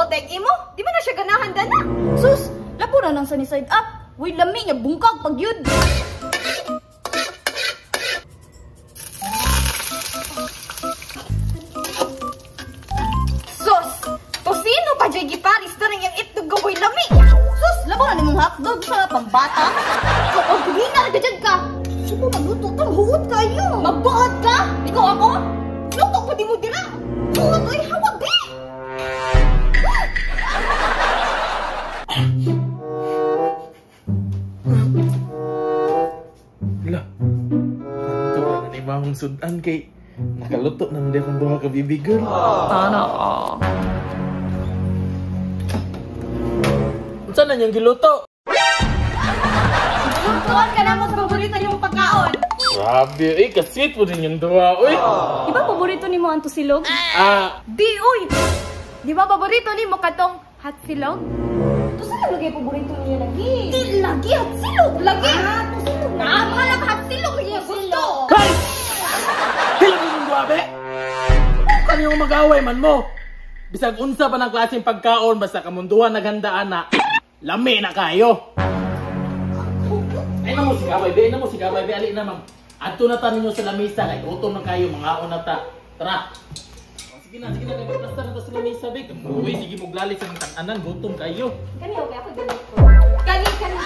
Buot ang imo? Di man na siya ganahan dana. Sus, lapo na nang sunny side up. Uy, lami niya bungkag pag yun. Sus, tosino pa jay giparis to nang iyang itlog gaboy lami. Sus, lapo na nimong hotdog sa pambata. Kapag gumingal ka dyan ka. Subo magluto tang huot kayo. Magbuot ka? Ikaw ako? Luto pa di mo dira. Huot oy hawag di. Hala, kanto na ni mamong sudan kay nakaluto na hindi akong duha ka baby girl. Sana. Unsa na niyang giluto? Lutuan ka na mo sa paborito niyong pagkaon. Grabe, eh, kasweet po din yung duha, uy. Di ba paborito nimo ang tusilog? Ah, Di uy. Di ba paborito nimo katong hotsilog? Tusilog lagi paborito niya lagi. Di lagi hotsilog lagi. Ah, tusilog Na, mahal ang hotsilog niya gusto. Hey! Hilang yung duha, be! Kano yung mag-away man mo? Bisag unsa pa ng klaseng pagkaon, basta kamunduhan naghandaan na, lami na kayo. Ay na mo si Gabay, be. Ay na mo si Gabay, be. Ali na, ma'am. Adto na ta ninyo sa lamisa. Kay gutom na kayo, mga na ta. Tara. O, sige na, sige na. Kay magplasta na ta sa lamisa, be. Uy, sige mo glali sa mga tag-anan. Gutom kayo. Kani okay ako ganito. Kani kani.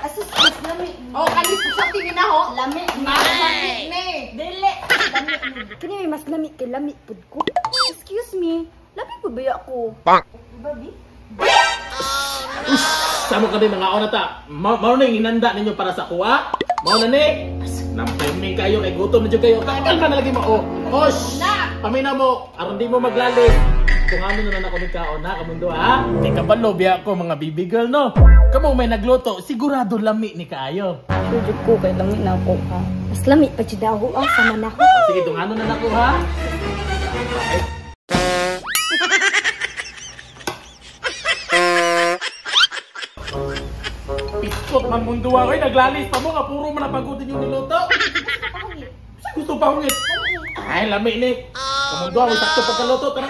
Asus, mas lami. Oh, kani sa tingin na ho. Lami. Mas lami ni. Dili. Lami. Kani may mas lami kay lami pud ko. Excuse me, lami pud ba ako? Diba, bi? Samo kami mga ona ta. Mao na yung inanda ninyo para sa kuha. Mao na ni. Nampeming kayo kay gutom na jud kayo. Kagal ka na lagi mo. Oh, osh. Pamina mo aron di mo maglalis. Kung ano na lang ako ni kaon na kamundo ha. Kay kabalo biya ko mga baby girl no. Kamo may nagluto, sigurado lami ni kaayo. Sure jud ko kay lami na ako ha. Mas lami pa jud ako ah, sama na ako. Sige, tungano na nako ha. Piskot man mong duwa ko'y naglalis pa mo nga puro man napagutin yung niluto. Gusto pa hungit. Ay, lami ni. Kamundo ako sakto pagkaluto. Tara.